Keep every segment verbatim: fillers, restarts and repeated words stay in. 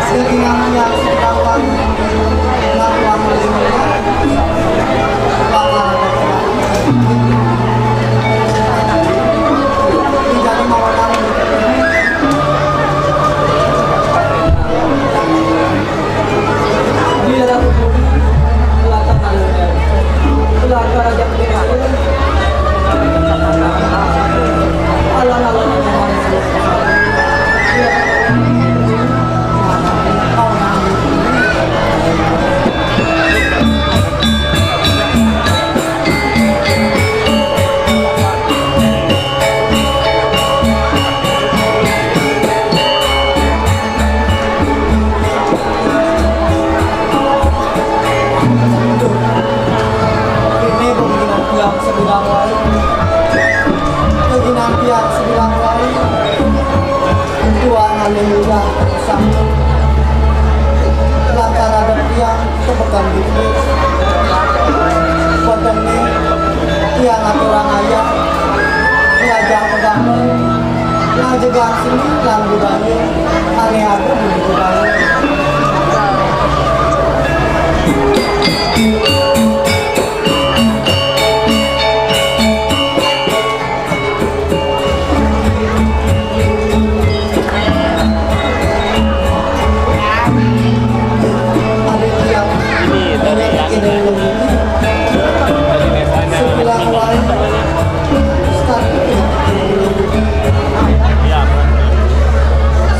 Ini penghinaan tiang sebilang wae. Penghinaan tiang sebilang wae. Tuan ane mudah terusak. Lantaran ada tiang tebekan dikit. Padane tiang aturang ayah. Ngajak pegamel. Ngajegang seni lan budaya. Ane ada di budaya. Ini dari yang dari desanya. Iya.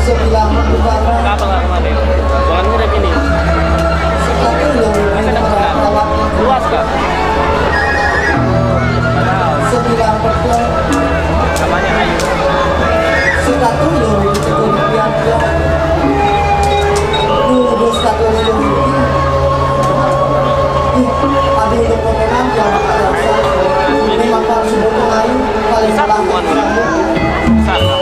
Sebilang utara. Apa nggak kemarin? Bukan mirip ini. Tapi yang lebih luas, Kak. Sebilang betul. Namanya Ayu. Sepatu yang lebih cukup biasa. Dulu sepatu yang lebih. Ih, ada yang berkenan yang bakal rasa. Ini makan sebelum lain paling. Satu, satu.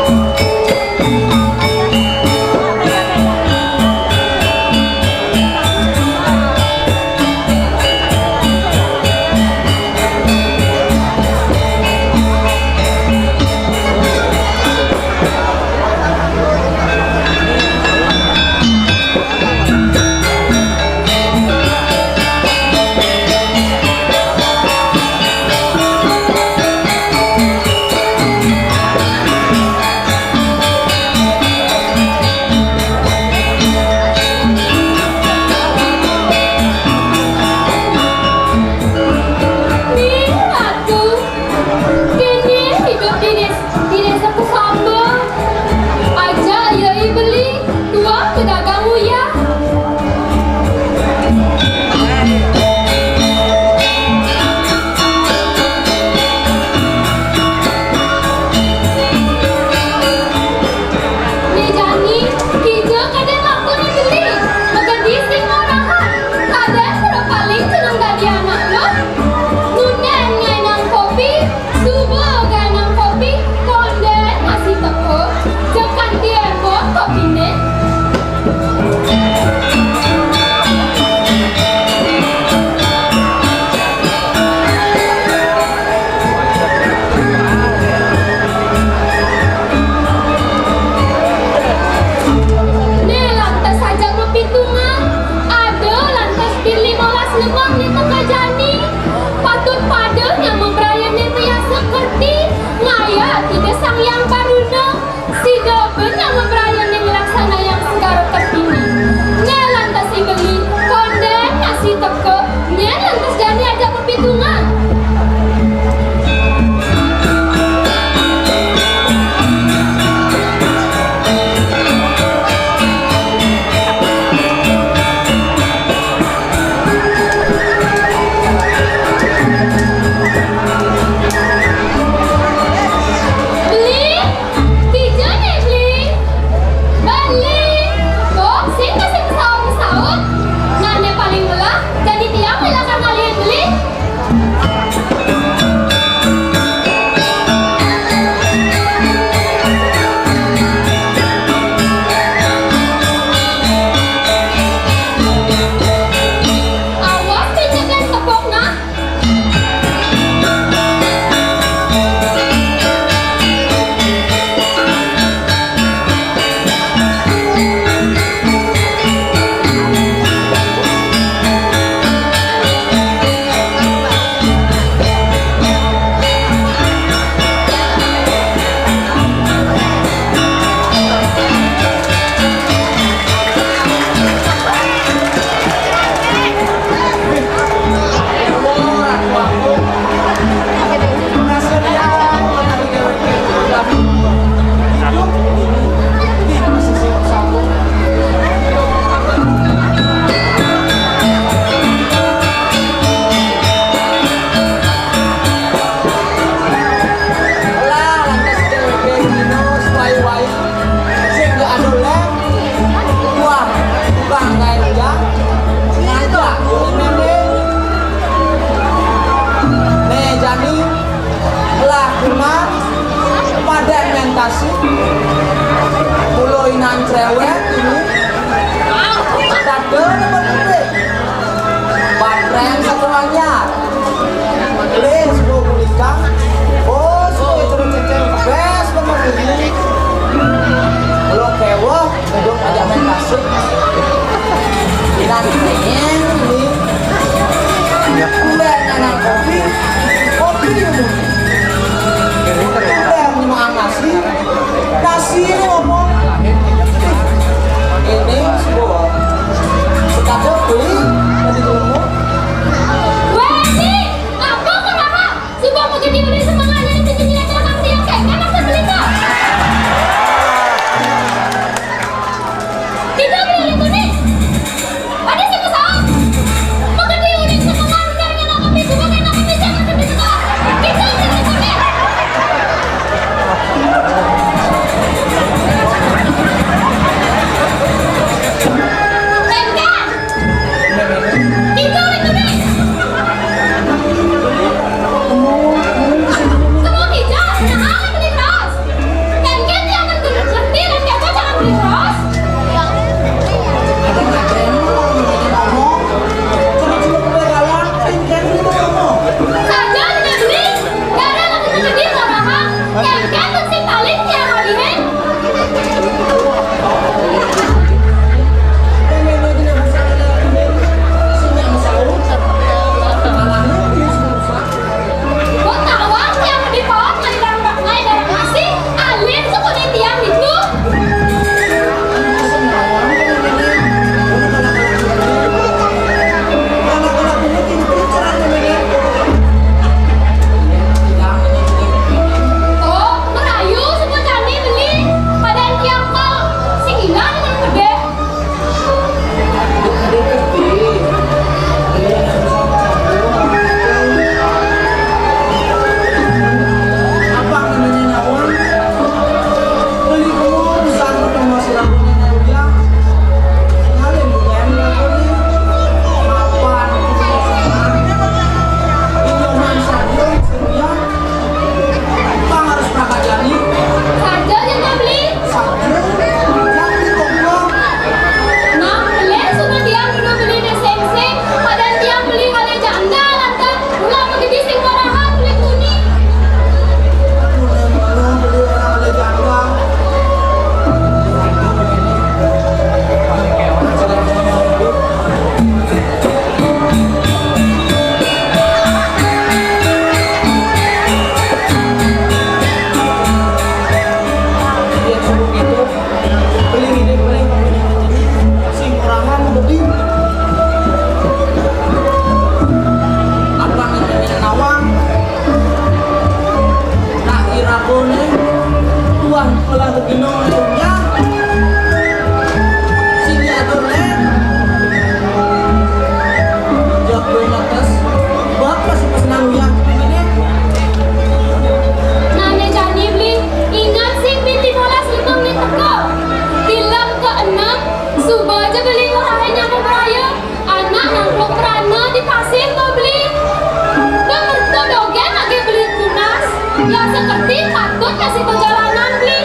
Perjalanan, Bli.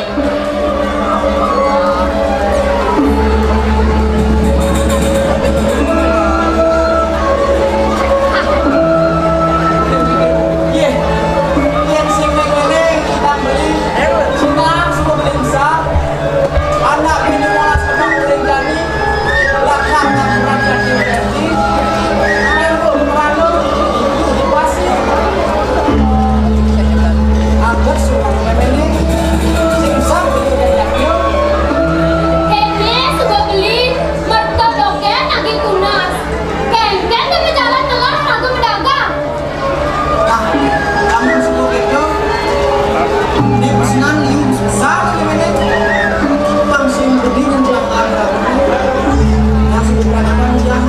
Yeh, yén sing ngéné kita beli, senang semua beli bisa. Anak bini malas kembang beli jani, lakar tak kurang jani. Kéné suba beli, merta dogén agi tunas. Kénkén da majalan telah raga madagang. Nah, lamun suba kéto, né pesenan liu sebesar kéné. Pang sing gedé nang kelamaan raga. Nah, suba berangkat jam.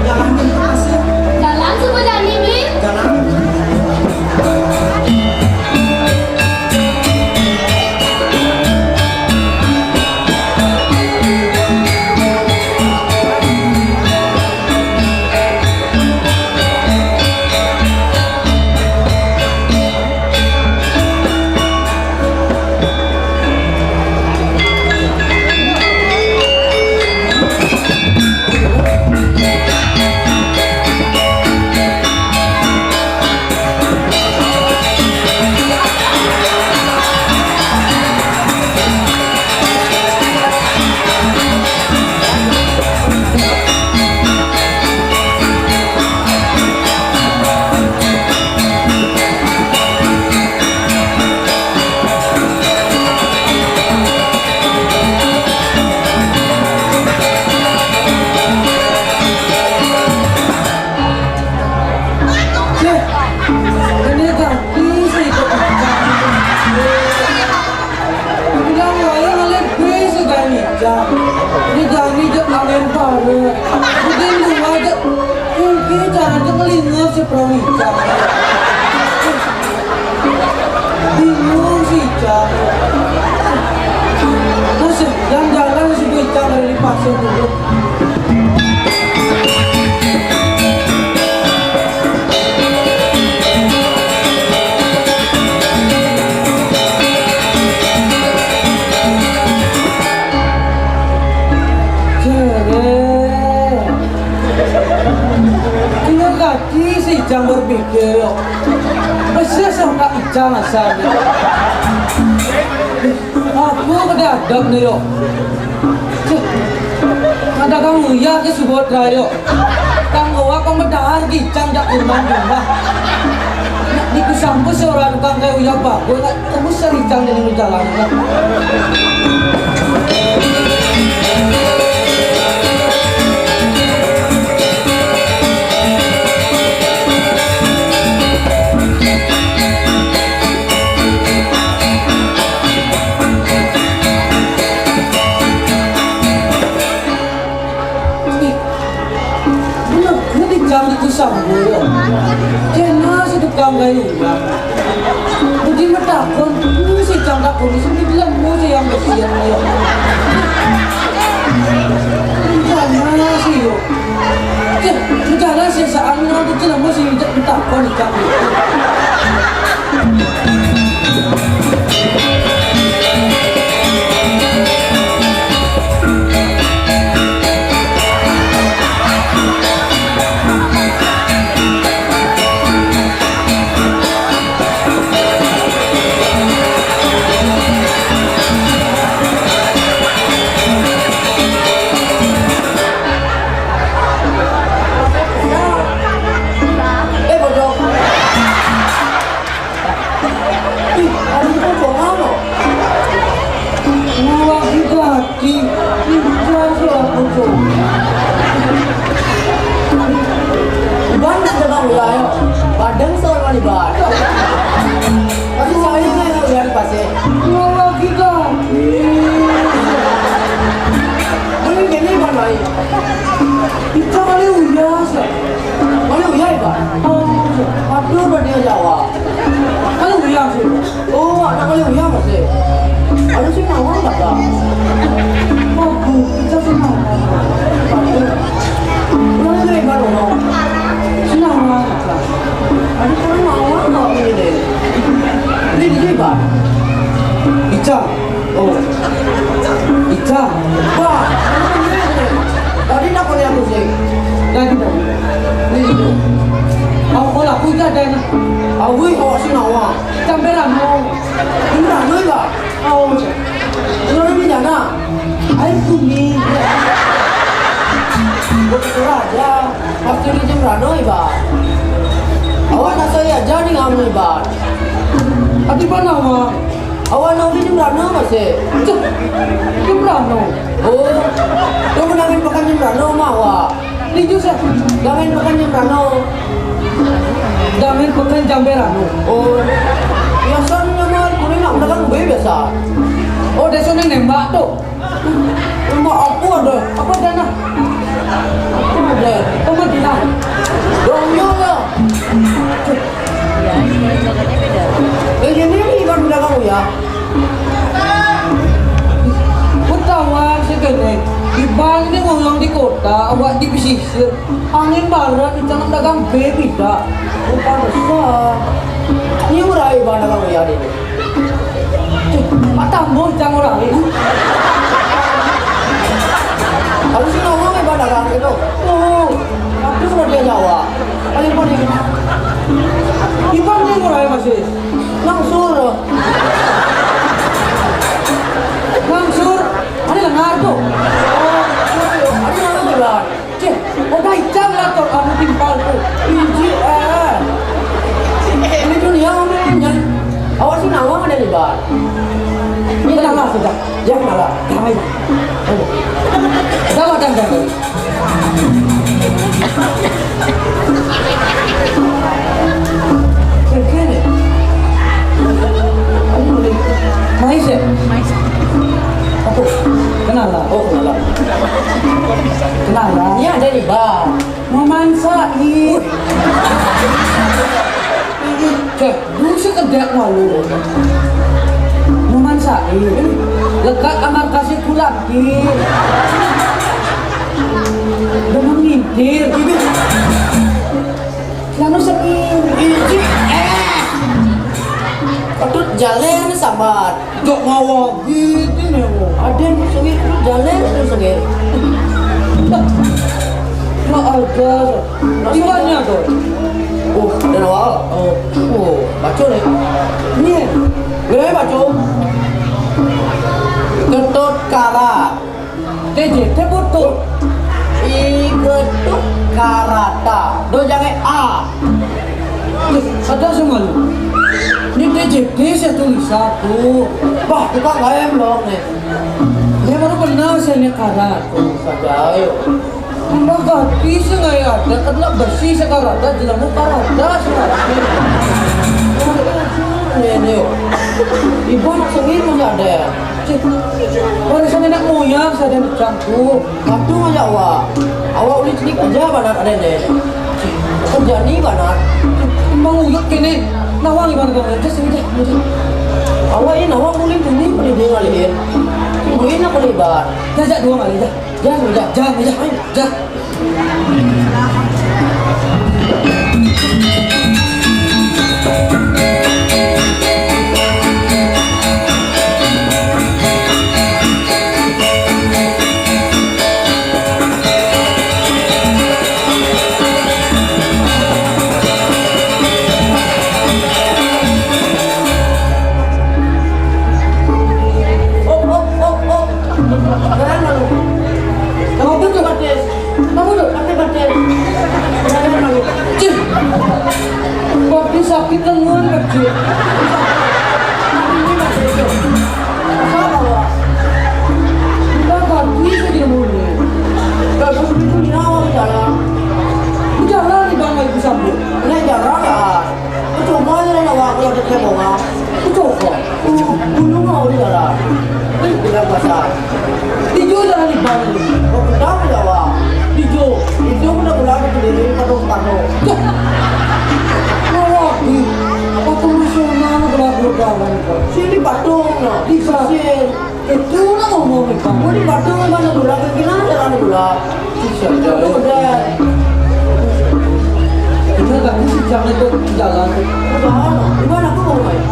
Jalan jam berapa sih? Jalan suba jani, Bli. Jalan. Céh, ini ganti sih kok. Bilang waé ngalih bis gani, Cak. Ini gani jek angin pare. Mungkin dua jek. Mungkin cara jek ngelingap si perahu, Cak. Bingung sih, Cak. Masih jalan-jalan si Bicang dari pasir dulu. Jere. Kena kaki si Ijang berpikir, yo. Masih sangka Ijang asal. Aku kada adab nih, yo. Cih, kada kang uyah ke subot rayo. Kang owa kang bedahar gicang jak kurban jumlah. Nak diku sampus seorang tukang kayu uyah bagus, nak tembus sericang jadi jalan. Bener, ini jam itu sambung. Kena si tukang kayu. Budi matakon, ini si jam takon, ini si bilang, ini si yang bersih, yang dia. Rencana sih, yo. Cih, rencana sih, saat ini aku tuh mau sih, minta takon, minta. Eh, bodoh. Ih, ada di pojok mana? Wah, kita di pojok, sudah pojok. Iban tak ada bang ulah, yo. Badan seorang iban. Tapi saya nggak ngeliat pasir. Wah, kita. Mending gini, Bang, baik. Kita kali uyah, sir. Mana uyah, Iban? Aduh, berarti Jawa. Mana uyah, sir? Oh, anak kali uyah, Mas, eh. Aduh, si Nawang, Bapak. Waduh, kita si Nawang. Aduh. Udah, udah, Iban, udah. Si Nawang, Bapak. Aduh, kalau Nawang, nggak ini, deh. Ini di Iban. Jadi, jadi. Ini itu. Aku kalau aku jadi. Aku awak sini awak. Sampai lah mau. Ini lah, ini lah. Oh, ini di sana. Air kuning. Betul aja. Pasti di Jembrano, Iban. Awak nak saya aja ni ngamu, Iban. Tapi mana, Mak? Awak nak di Jembrano masih? Cuk, Jembrano. Oh, kamu nak main pekan Jembrano, Mak, awak? Ini jus ya? Jangan makan yang rano. Jangan makan jambe rano. Oh. Biasa ni nama kuning nak dagang be biasa. Oh, dia sudah nembak tu. Nembak apa ada? Apa ada nak? Apa ada? Apa dia nak? Dong yo lah. Eh, ini ni kan dagang ya. Ku tawa segene, Iban ni ngolong di kota, awak di pesisir. Angin barat, di tangan dagang be pida. Rupa besar. Ini murah Iban dagang uyah ini. Cih, mak tambah cang orang ini. Harus si ngomong Iban dagang itu. Oh, aku udah dia Jawa. Paling paling. Iban ni murah masih. Langsur. Langsur. Ada lengar tu. Oh, ada lengar tu lah. Cih, oda icam lah tu anu timpal tu. Biji eh. Ini dunia ni. Awak si nawang ada lebar. Ini tenang lah sudah. Jangan lah. Damai. Damai, damai, damai. Maise. Maise. Aku. Kenal lah. Oh, kenal lah. Kenal lah. Ini ada di bar. Maman Said. Cek, lu sekedek malu. Maman Said. Lekat amar kasih pulang. Dengan mintir. Lalu sengir. Iji, eh. Patut jalan sabar. Jok ngawa gitu nih, Bu. Ada yang sengir, patut jalan terus sengir. Nggak ada. Iwannya tuh. Oh, ada nawa. Oh, oh, baca nih. Ini ya. Gue baca. Ketut karat. T J T betul. Ikut karata. Do jangan A. Ada semua lu. Ini T J T saya tulis satu. Wah, kita kayak belum nih. Dia baru benar saya ini karat. Saja ayo. Mbak Gati sih nggak ada, karena besi sekarang ada, jelemu karata sekarang. Ini, ini. Ibu anak sengir masih ada. Cik, warisan nenek moyang saya ada di cangku. Aduh, ya, Wak. Awak ulih cili kerja banat ada ni. Kerja ni banat. Timbang uyut kene, nawang iban kau kerja sini dah. Awak ini nawang ulih kene, pada dia ngalihin. Tungguin aku lebar. Jajak dua kali dah. Jangan, udah. Jangan, udah. Ayo, dah. Op, op, op, op. Jangan malu. Kamu tutup. Kamu tuh, pakai pakai. Jangan malu. Cih. Papi sakit lengan, Cih. Ini masih itu. Salah, Wak. Udah bagus aja mulai. Bagus itu nyawa di dalam. Udah lah, di bawah itu sambil. Ini jarang, ya. Percuma aja lah nak waktu yang terkena orang. Percuma. Dulu mau di dalam. Ini tidak pasal. Tijo jangan dibangun. Kau pertama jawab. Tijo. Itu udah pulang ke sendiri, patung-patung. Tuh. Mau waktu. Patung nasional berlaku dalam. Sini patung, no. Di sini. Itu lah ngomong, Bang. Mau di Batu mana pula? Ke gimana jalan pula? Susah jalan. Udah. Itu tadi sejam itu jalan. Udah, gimana aku mau main?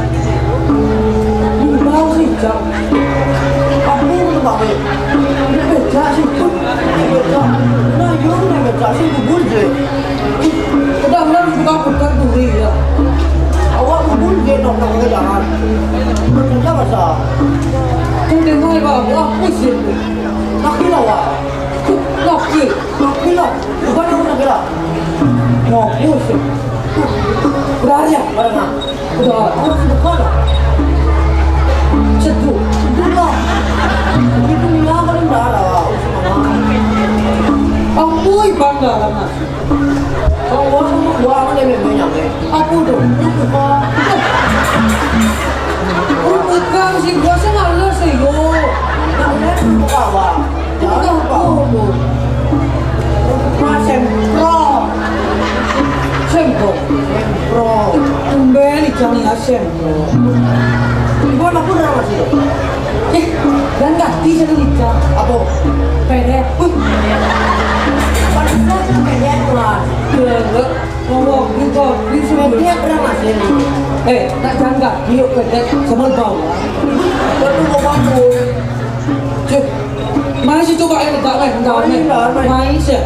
Ini mau sejam. Aku mau pakai. Ini becak sih. Becak. Nah, yuk, ini becak sih. Wah, pusing. Laki lah, wah. Laki, laki lah. Bukan aku laki lah. Wah, pusing. Udah hari ya, barang ah. Udah, aku harus buka lah. Seduh, seduh lah. Itu nila paling darah. Aku iban lah, mas. Kau orang semua gua apa dia memangnya, eh? Apa tu? Bukan si gua sih nggak ngerti, yo. Namanya bukan apa? Jangan lupa. Apa tu? Mas Sempro. Sempro. Sempro. Tumben ikan ni asem. Ibu anak pun ramah sih. Eh, dan ganti satu ikan. Apa? Pedet. Wih. Pada saya tu pedet, Tuan. Pedet. Ngomong, gitu. Pedet ramah sih. Eh, tak jangka. Yuk, pedet. Sama bau. Betul, kau bagus. Cuk. Mai sih coba, eh, enggak, eh, enggak, eh. Mai sih.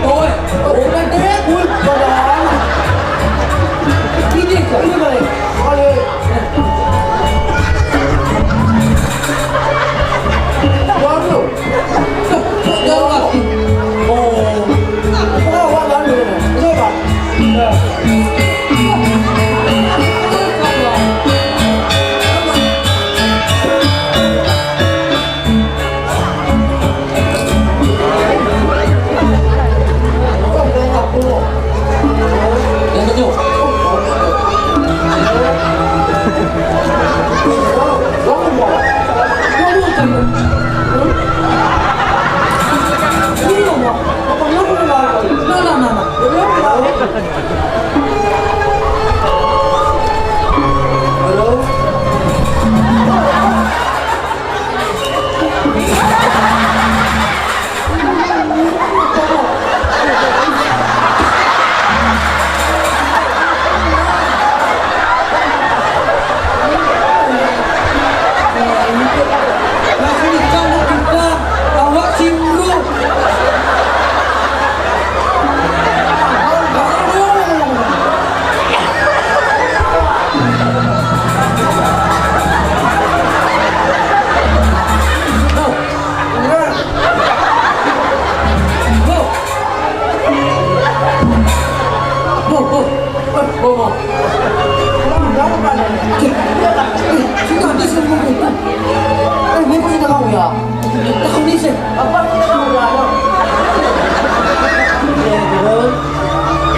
Oi, oi, oi, oi, oi. Ini, ini balik. Balik. Baru.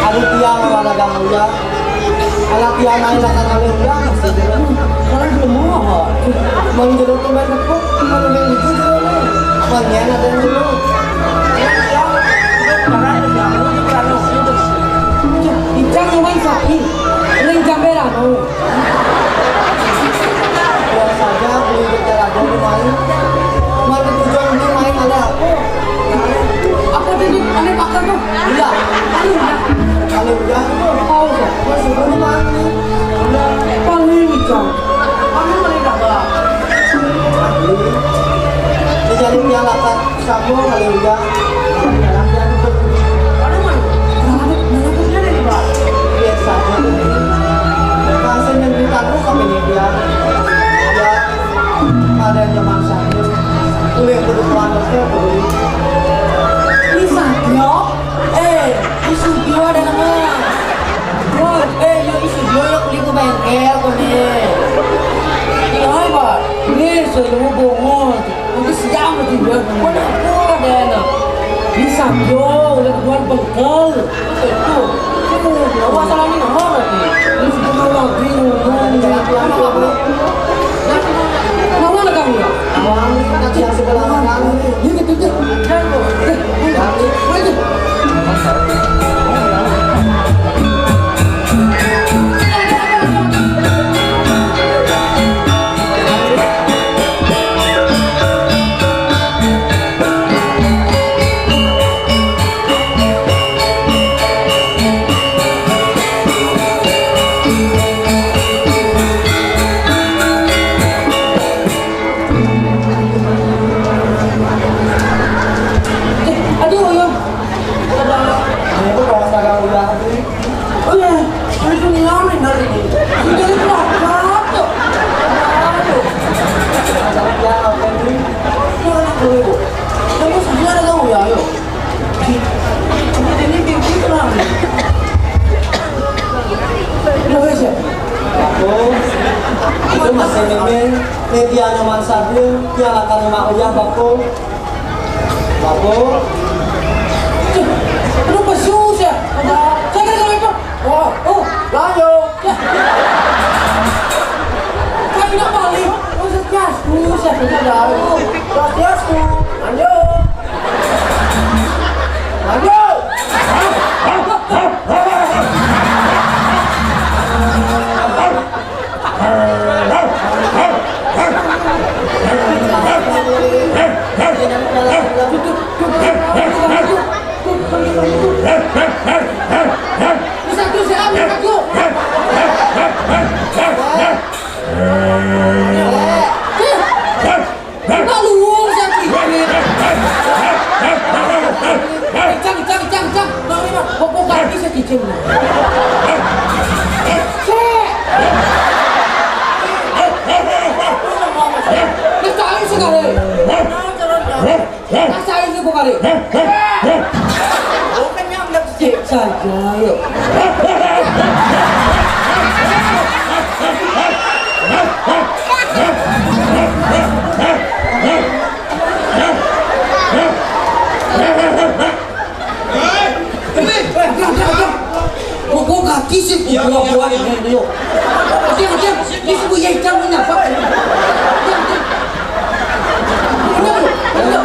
Aku tiang wala ganggu ya. Anak tiang main lah kata lu ya. Kalau dulu mau apa? Mau jeruk tuh main tepuk, mau main itu jeruk nih. Mau nyen ada yang jeruk. Icang cuma sapi, ring jambelan. Biasa aja, beli betel aja lu main. Mati tujuan beli main ada apa? Apa tadi aneh pakai tuh? Iya. Aduh, ya. Kalau udah, tahu nggak? Masih belum mati. Paling, Cang. Paling, paling apa? Paling. Dicari piala, Kak. Sambung, haleluya. Biasa aja tuh. Kasih mimpi kamu ke media. Ya, pada zaman saya. Kuliah kudu kuantos ya, kudu. Ini Satyo? Eh, ini Sugio ada nama. Wah, eh, yo, ini Sugio ya kuliah ke bengkel, kau nih. Ini apa? Ini saya mau bongol. Udah siang udah tidur. Mana gua ada anak? Bisa yo, udah keluar bengkel. Itu. Itu. Gua salah ini nomor lagi. Ini sudah lagi ngomong. Nah, mana kamu ya? Awang, nanti yang sebelah kanan. Ini gitu deh. Jangan. Eh, ayo. Ya, Bapak. Bapak. Aduh, pesu ya. Ada. Saya kira kalau itu. Oh, oh, lanjut. Ya. Kan ini balik. Oh, sekian. Buset, buset, jauh. Gas, gas, Bu. Lanjut. Lanjut. Bisa tuh, saya ambil aku. Hei, malu saya sih. Cang, cang, cang, cang. Bang, ini, Bang. Kok, kok kaki saya cicing? Cek. Dia tahu sekarang. Rasain nih, Bu Kari. Bukan nyampe sih. Saja, yuk. Ini. Eh, diam, diam, diam. Pokok kaki sih, gua buat ini, yuk. Diam, diam. Ini sih, gua ya, jangan ini apa? Diam, diam. Diam, diam.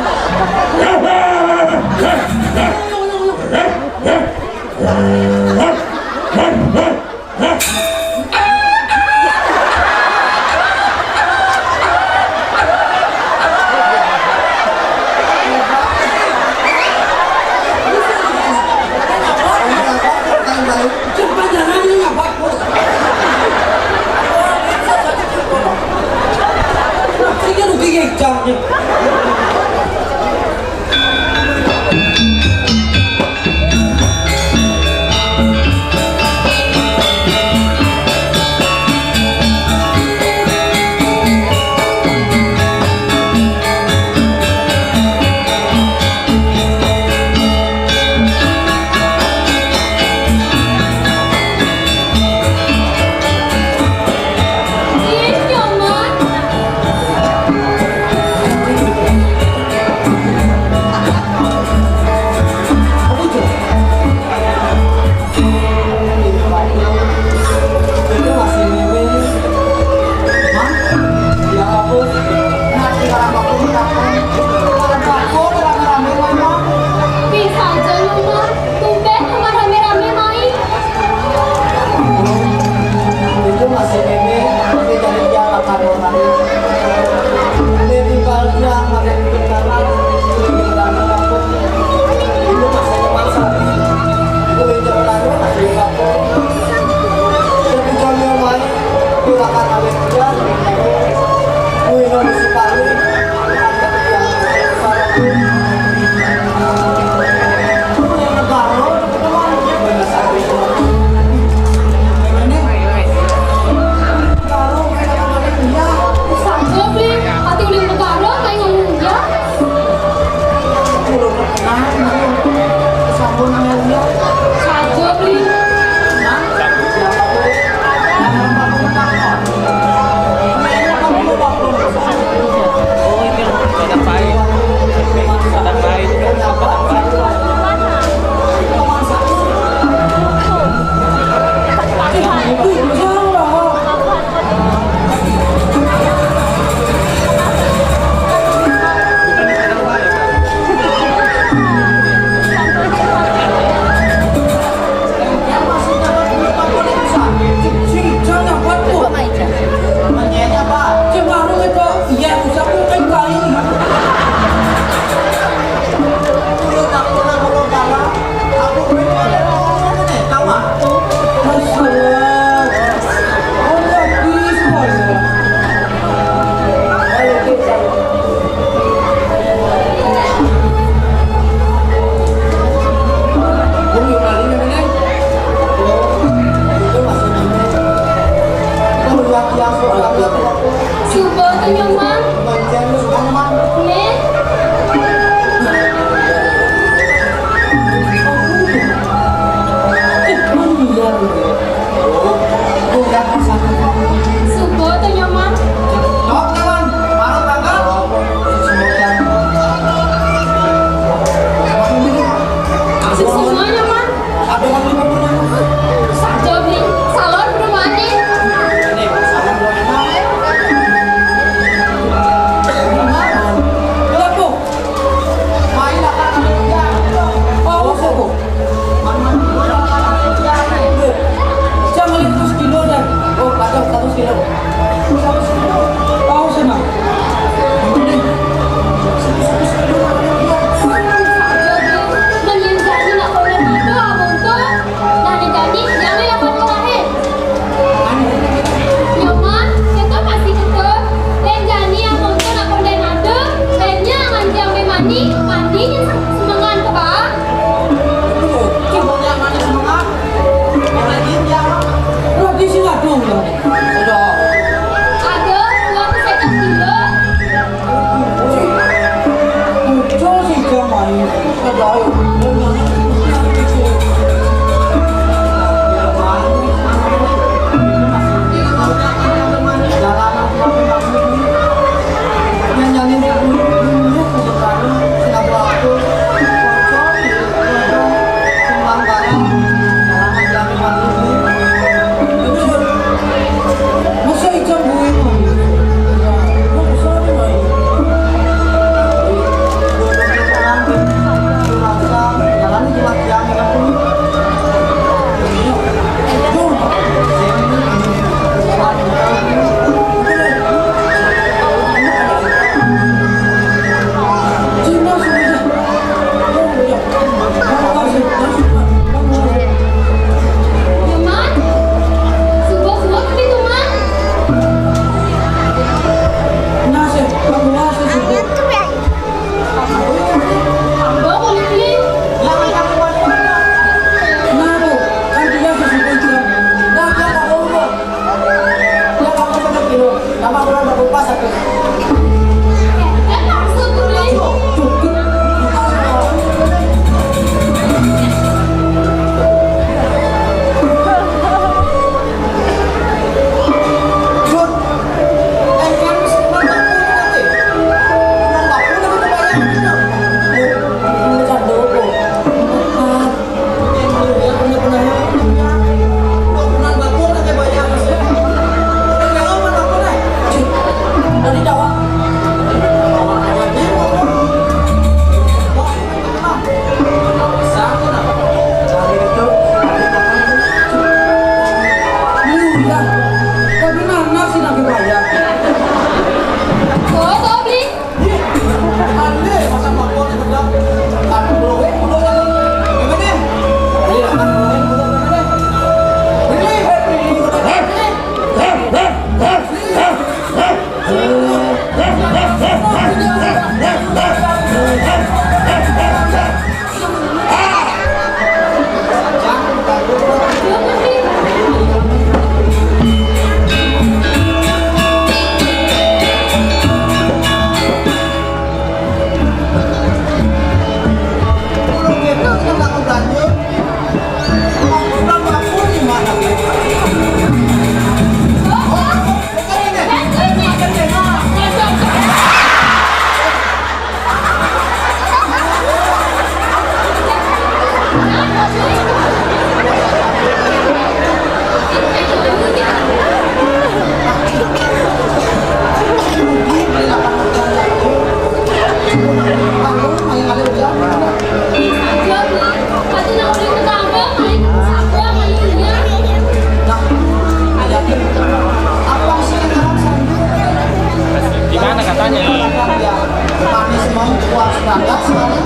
Di mana katanya?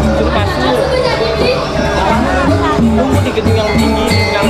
Itu pas. Tunggu di gedung yang tinggi, gedung yang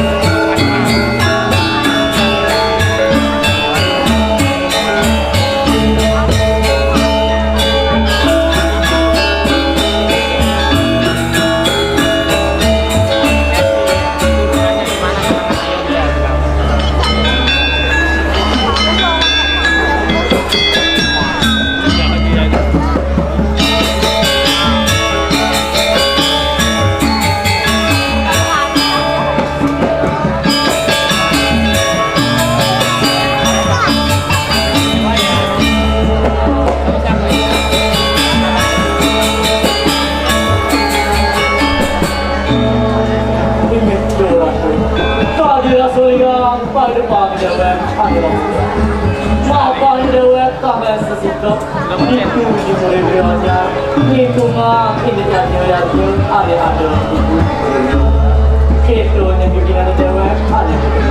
Tadi rasulingan pada pagi dewek, pada mapan dewek, tambah sesikap. Itu di murid-muridnya, lingkungan ini kan nyeliarnya, ada-ada ibu. Kita yang bikin ada dewek, ada bikin.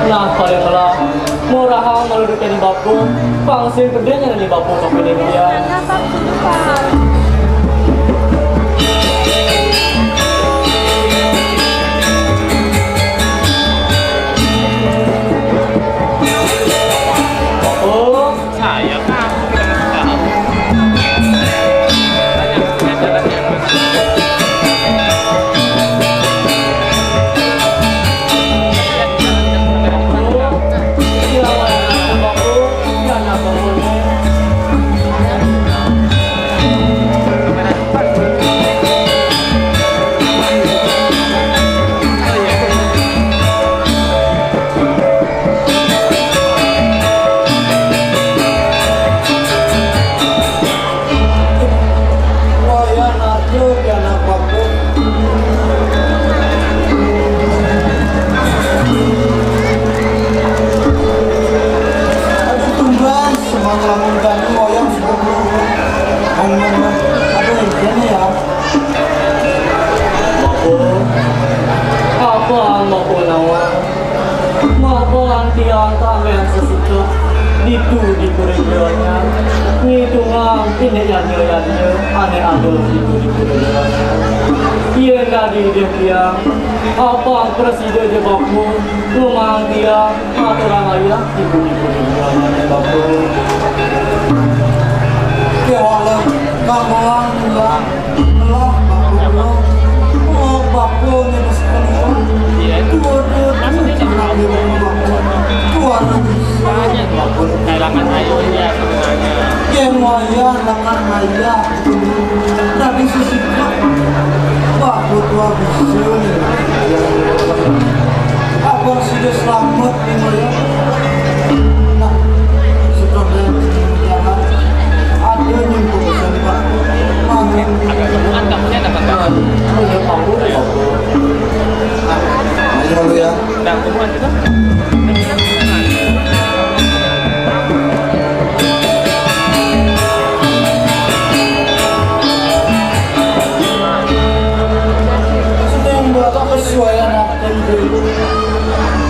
Nah, pada malam murahang malu dukani bapa, pang sing pedenya ni bapa makan dia. Oh, saya tahu. Banyak jalan yang mana. Ditu di kuring donya, ngitungang indik yadnya-yadnya ané ada ditu di kuring donya. Yén dadi idih tiang, apang prasida ja Bapa, lumaang tiang ngaturang ayah ditu di kuring donya, Bapa. Kéwala, kamuang nyumbang. Lah, Bapa, Bapa, né mesti keluar. Iya. Dua, dua, dua, dua, Bapa. Keluar. Kehilangan ayahnya sebenarnya. Yén wayah langan ayah. Tapi sisi Bapa tua bisa né. Abang sudah selamat. Nah, sudah ada yang ada nyentuh sempat makin ada temuan, kamunya ada temuan. Ada panggung ya. Nah, ini dulu ya. Ada temuan kita. Sedang bawa kesuaian aku dulu.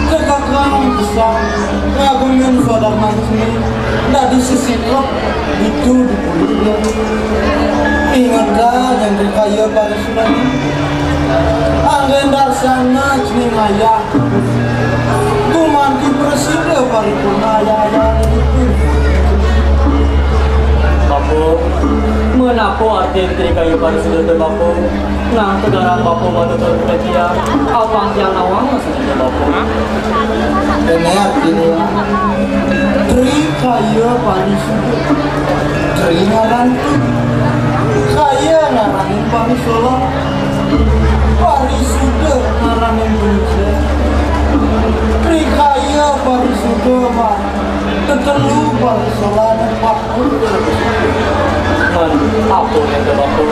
Kekakang besar, ngagungin saudara mancini, ndak disisip. Itu dipulihnya. Inget dah, nyentri kaya pada sulani. Anggen darsana cening ayah. Gumanti prasida paripurna ayah-ayah itu. Bapa, menapa arti nyentri kaya pada sulani, Bapa? Nah, tegarang Bapa manutur ka tiang, apang tiang nawang maksudnya, Bapa. Kéné artiné, Tri kaya parisuda. Tri ngaran Tri. Kaya ngaranin parisolah. Parisuda ngaranin Tri. Tri kaya parisuda, Pak. Tetelu parisolah, Pak. Kan, apa yang ada waktu?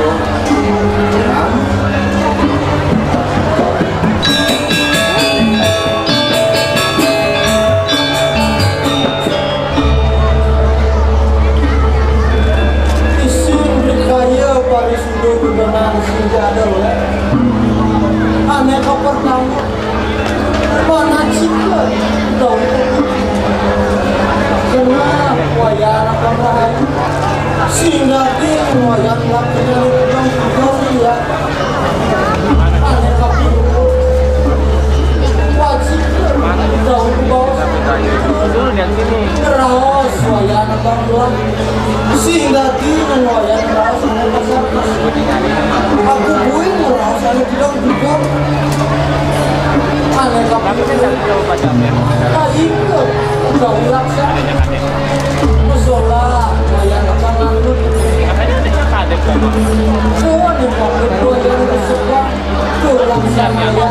Isin rikaya parisuda bebenang sing jadel. Ané kapertama. Manacika daun tebih. Kena wayah anak rahayu. Sing dadi wayah lakiné tukang tukang ya. Ané kapitu. Wajib daun bawa. Raos wayah anak bangkuan. Sing dadi nang wayah raos anak pasar. Aku buin raos anak Dong juga. Ané kapitu. Kaji ke. Udah ulak sa. Masalah, bayar akan lalu. Tuhan yang pakai dua yang bersekolah. Tulang sama ya.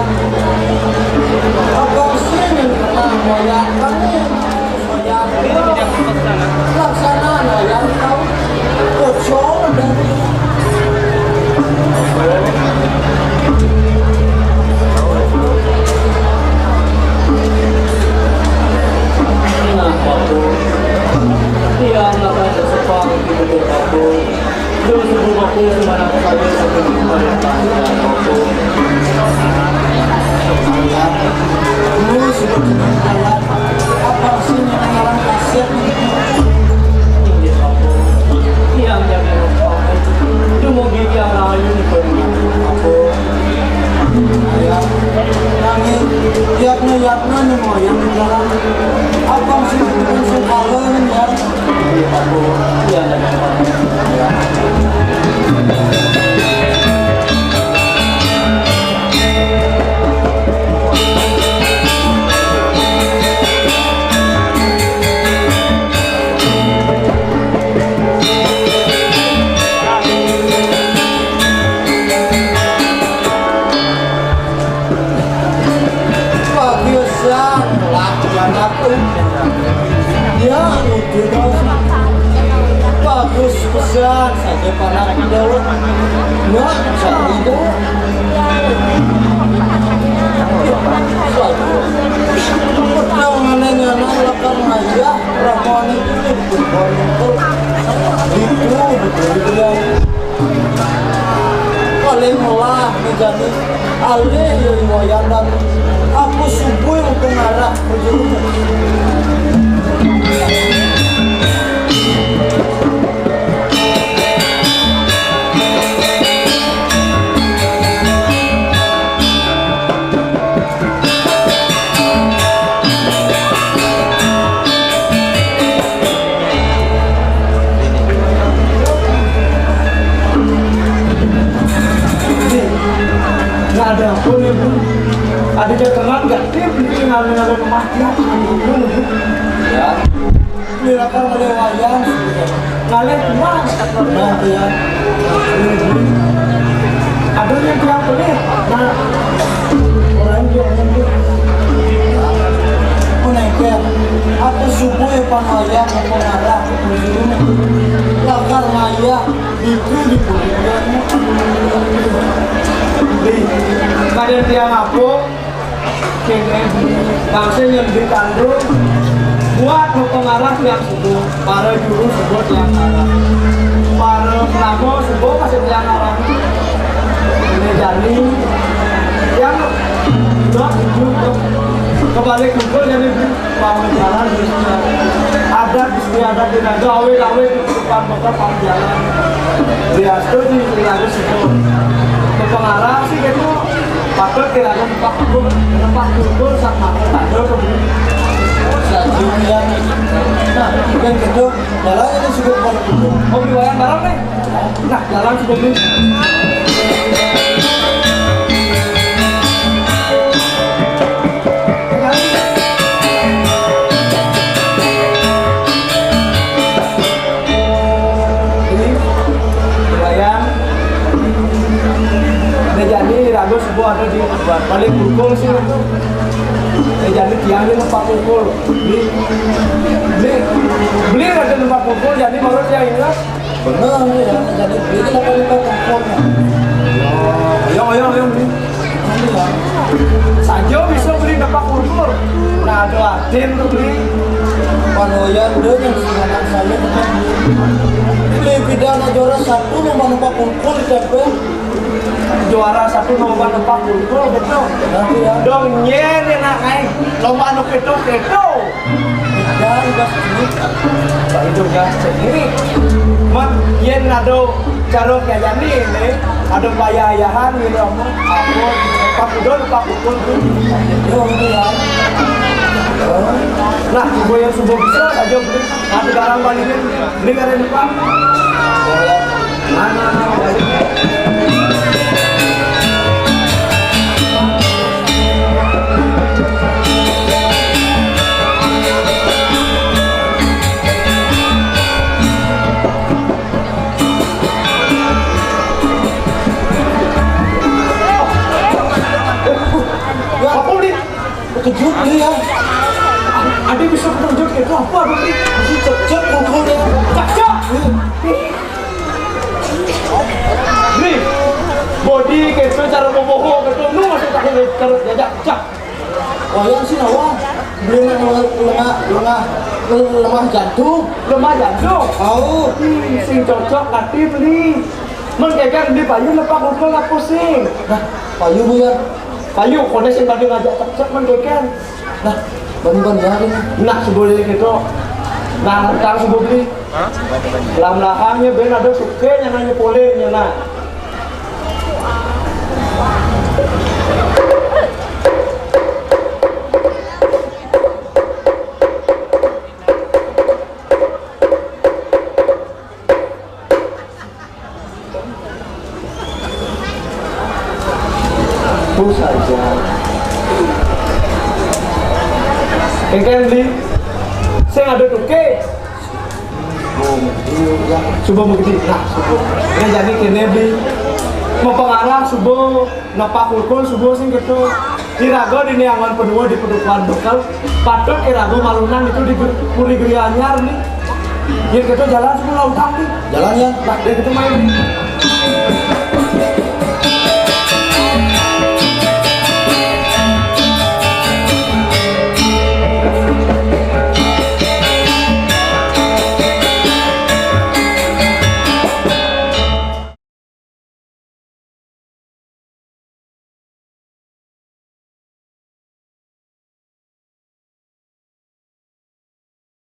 Abang sini pernah bayar kami. Laksana yang tahu. Kocok. Nah, Bapa. Tiang akan bersepah di bukit Bapa. Terus ibu Bapa semangat saya sampai jumpa di atas jalan Bapa. Terus ibu jalan apa sih yang ngaran kasih? Inggih, Bapa. Tiang jaga Bapa. Dumugi tiang rahayu di Bapa. Ya, nanging yatna-yatna nang wayah jalan. Abang sing sing kalon ya. Iya, Pak. Iya, iya, iya, Pak. Iya. Bagus pisan lah, anak. Ya, udah bagus. Bagus pisan saja para Daud. Ya, jadi Daud. Pedang aneh-aneh lakar ngayah, ramon itu. Itu, itu, itu. Paling melah nih jadi alih ya Wayan dan aku subuh untuk ngarah ke juru. Ada apa nih, Bu? Ada jatuhan nggak? Dia bikin ngalih-ngalih rumah dia. Ya. Ini lakar ngalih wayang. Ngalih rumah. Nah, ya. Ada yang tiang pelit. Nah, orang dia, orang dia. Menaikkan. Apa subuh ya, Pak, wayang, apa ngarah, apa dulu? Lakar ngayah. Itu di, kadang tiang apa? Kene, bangsa yang ditandung buat pengarah tiang subuh, para juru sebut tiang arah, para penamo sebut kasih tiang arah. Ini jadi yang dua tujuh ke, kebalik kumpul jadi pamjalan, adat istiadat di naga, awet-awet itu tukang bakal pamjalan. Biasa di lagu situ. Pengarah sih gitu. Patut kira ada tempat kubur, tempat kubur sama ada tuh. Sajian. Nah, yang gitu, jalan ini sudah pada kubur. Oh, di wayang bareng nih. Nah, jalan sebelum ini. Ini, lumayan. Udah jadi, ragu semua ada di balik pukul sih. Udah jadi tiang di tempat pukul. Beli, beli, beli ada tempat pukul, jadi menurut yang ingat. Bener ya, jadi beli kita pakai pokoknya. Ayo, ayo, ayo, beli. Iya. Saja bisa beli tempat kultur. Nah, ada adin tuh beli. Panoyan deh yang di anak saya tuh. Beli pidana juara satu lomba tempat kultur di T P. Juara satu lomba tempat kultur, betul. Nanti ya. Dong, nyen, enak, eh. Lomba anu keto-keto. Dan gas ini, Pak Ijo gas ini. Man, yen ada cara kayak ini, ini ada payah-ayahan gitu, apa? Apa? Pak Udo, Pak Ukun tuh. Yo, ini ya. Nah, gue yang subuh bisa aja beli. Nanti barang balikin, beli karena lupa. Apa nih? Kejut nih ya. Ada bisa kejut gitu apa nih? Bisa cek-cek pukul ya. Cek-cek. Nih, body gitu, cara boboho gitu, nu masuk tak ada cara jajak, cak. Wayang sih nawa, beli nang lengah, lengah, lemah jantung. Lemah jantung. Tahu. Hmm, sing cocok nanti beli. Men keker di payu lepak umpel nggak pusing. Nah, payu bu ya. Payu, kone sing pada ngajak cek-cek men keker. Nah, ban-ban ya ini. Nah, seboleh gitu. Nah, ntar sebelum beli. Lam-lahangnya ben ada suke nyananya polenya, nah. Itu saja. Engken beli. Saya ada tuke. Coba begitu. Nah, coba. Nah, jadi kene beli. Mau pengarah subuh nepak kulkul subuh sing gitu. Kiraga di neangan penua di pedukuhan bekal. Patut kiraga malunan itu di ger-, puri geri anyar nih. Ya gitu jalan subuh lautang nih. Jalan ya. Nah, dia gitu main nih.